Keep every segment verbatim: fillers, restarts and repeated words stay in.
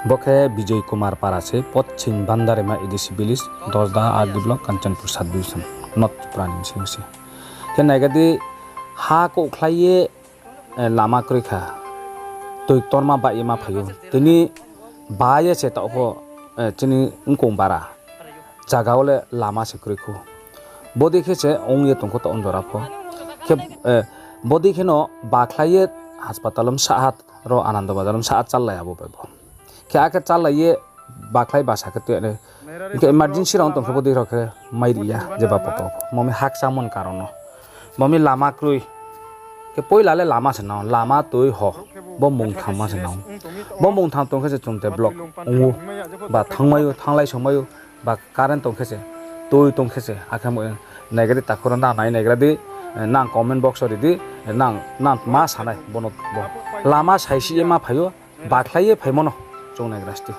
Bo khe Bijoy Kumar Para se, Poschim Bhandarima A D C village, Dosda R D block, Kanchanpur sub division, North Tripura ni bsing se. Khe naiga di, ha kouhkhlai ye, eh, lama kroi kha. Toi ktorma baih ye ma phai ou. Tini ba ye se taoh pho, eh, chini nkong bara zaga wo le lama se kroi khou. Bodei khe se ong ye tong khou taoh jora pho. Khe, eh, bodei khe no bakhlai ye hospital wo bsa ha, ro Anando Bazar wo bsa ha chállai abo bai bo. Khe akhe chállai ye bakhlai basa khe tui ya nai. Hing khe emergency rao tong khe bodei rao khe mai ri ya, jeba poto. Bo mi hakchangmo ni karon no. Bo mi lama kroi. Khe poila le lama se nang ou, lama tui ho. Bo mungtham ma se nang ou. Bo mungtham tong khe se chung te block ong ou. Ba thanngmai ou, thannglai songmai ou. Ba current tong khe se, tui tong khe se, akhe mo, naigra di takhu rao nang nai naigra di, nang comment box wo ri di, nang, nang ma sa nai, bo no bo. Lama saisi ye ma phai ou, bakhlai ye phaimo no, chung naigra sti.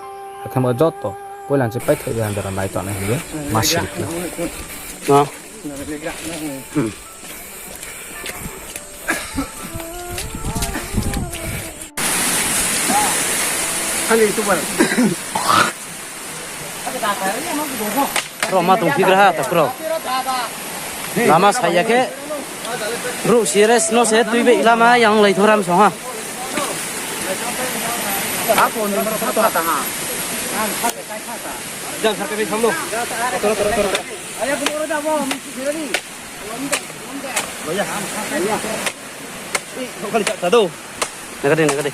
Akhe mo joto, poila se paithaih ya jora nai tongnai hing ye, ma siri khe. Ro ma tongphigra ha, takhu rao. Lama sai ya khe. Brouh serious no se tuibe lama yang lai thoram song ha. Naigra di, naigra di.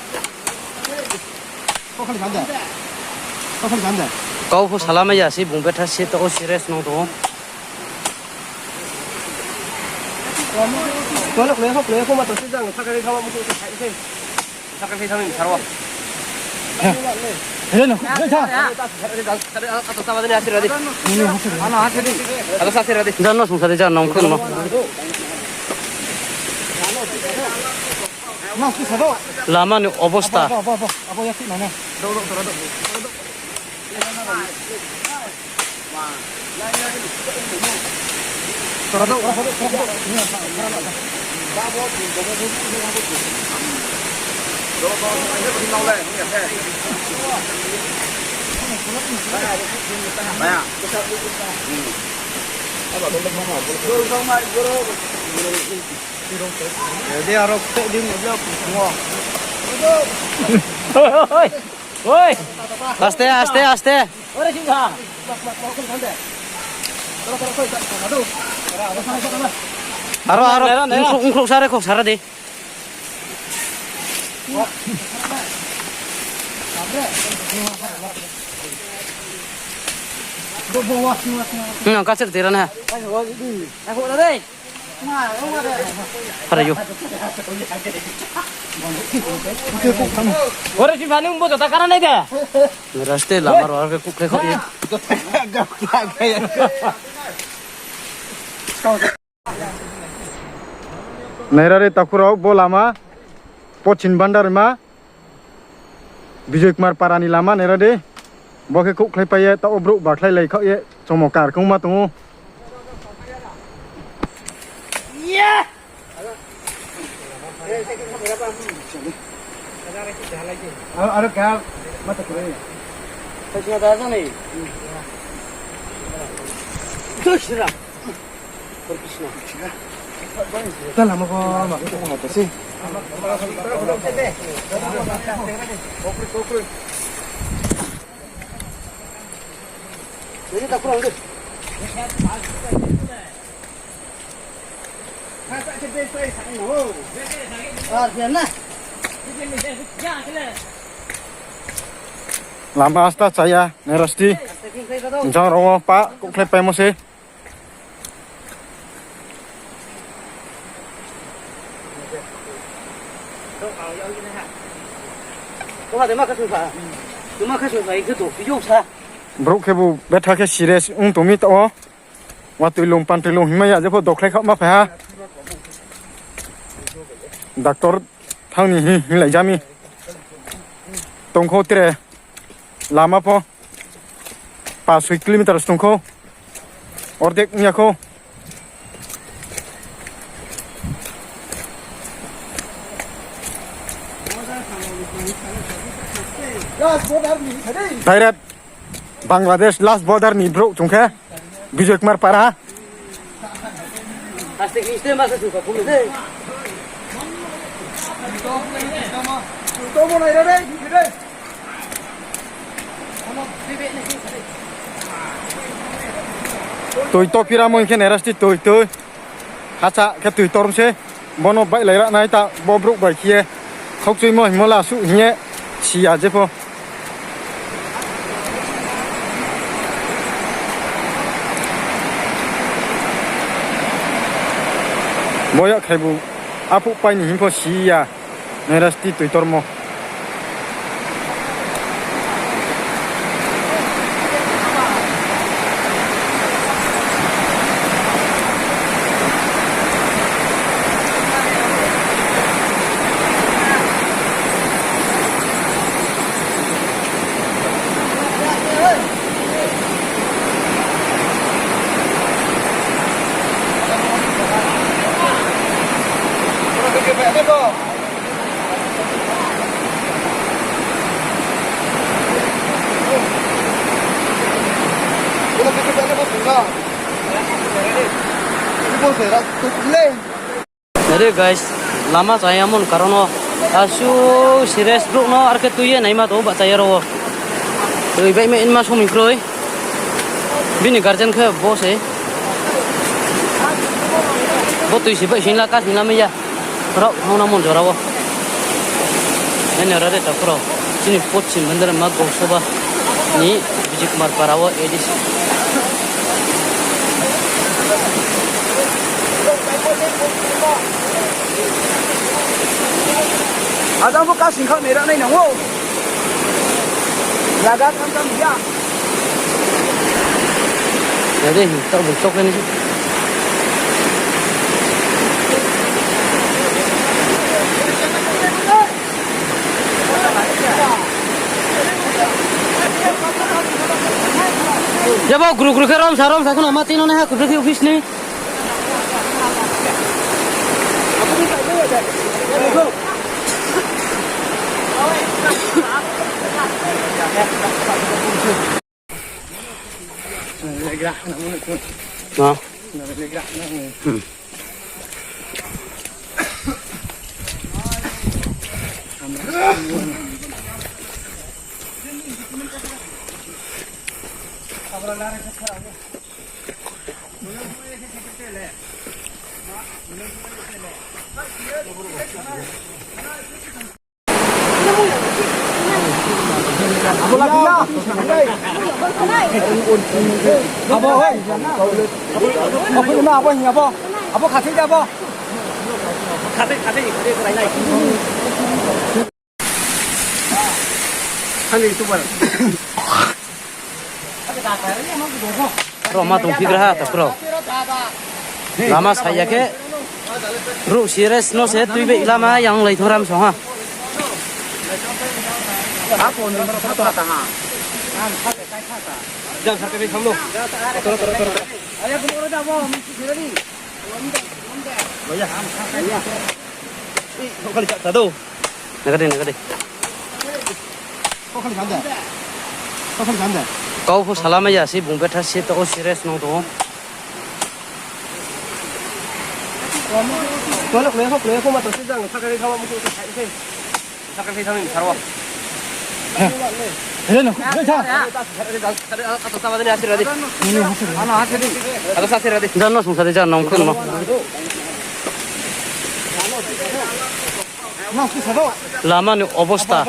Kau pho salamai ya se, bung betha se taoh wo serious nang tong ou. Jan no sungsa de, jan no khun no. Lama ni obosta. Aste, aste, aste. Aro, aro, ongkhrouh, ongkhrouh sare, khok sara di. Nang kachir tira na. Para yo. Ore si bani umbo jota kara nai de. Raste lama ro ke kuk khe khe. Naira re takhu rao bo lama, Poschim Bhandarima, Bijoy Kumar Para ni lama naira di. Bo khe khouhkhlai pai ye, taoh wo brouh bakhlai lai khaoh ye, chomo kar kongma tong ou. Aro, aro kar, mata kore. Hare Krishna. Ta lama ko ma ko ma ta se. Ini tak kurang tu. Ar dia na. Lama asta chaya, nerasti. Jang rao wo pa, khouhkhlai paimo se. Brouh khebu betha khe serious ong tong mi taoh wo. Watoi lung pantoi lung hingmai ya, jepho dokhlai khaoh ma phai ha. Doctor thanng ni hing, hinglai ja mi. Tongkhou tre lama pho. Pas soi kilometer se tongkhou. Ordek ong ya khou. Direct Bangladesh last border ni brouh chung khe Bijoy Kumar Para. Toi to piramo hing khe nairasti toi toi. Hacha khe toi torm se. Bono baihlai ra nai ta bo brouh bai khe ye. Khaukchuimo hingmo le asuh hing ye si ya jepho. Bo yak khaibu aphuh pai ni hing pho si ya. Nairasti toi tormo. Nai di guys, lama chaya mon karon no. Asuh serious brouh no ar khe tui ye naima tong ou bahcha ye ro wo. Toi baihmai nma somoi kroi. Bini guardian khe bo se. Bo toi se baih sing la, ka sing la mai ya. Rao thang na mon jora wo. Nai nai ra de takhu rao. Chini Poschim Bhandarima Gausoba ni Bijay Kumar Para wo A D C. Ajang pho kasing kha nai ra nai nang ou. Jaga tham tham ya. Ya de, taoh bo chok ni. Jabo gru gru khe rom sa rom sa khna ma tino nai ha kubui khe office ni. Abo, hei. Abo, abo, abo, abo, abo khathoi de abo. Khathoi, khathoi, khathoi, khathoi, khathoi. Rao ma tong phigra ha takhu rao. Lama sai ya khe. Brouh serious no se tui bai lama yang lai thong ram song ha. Jang sa khe bai thang no. Nagadi, nagadi. Kau pho salamai ya se, bung betha se to, o serious nung tong ou. Jang no sungsa de, jang nung khun no. Lama ni obosta.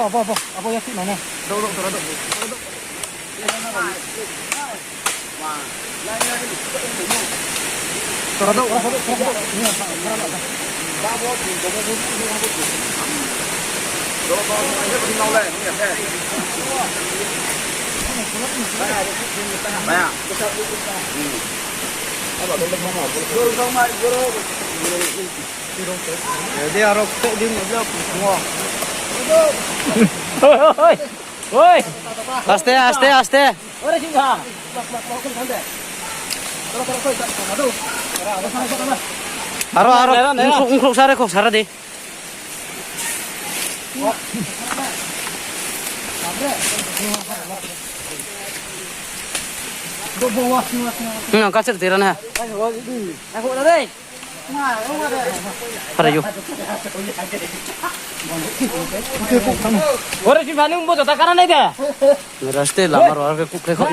Oi, oi, oi. Aste, aste, aste. Aro, aro, ongkhrou, ongkhrou sare, khok sara di. Ang kasir tira na. Para yo. Ore si mani umbo jota kara nai de. Raste lama ro ar ke kuk khe kho.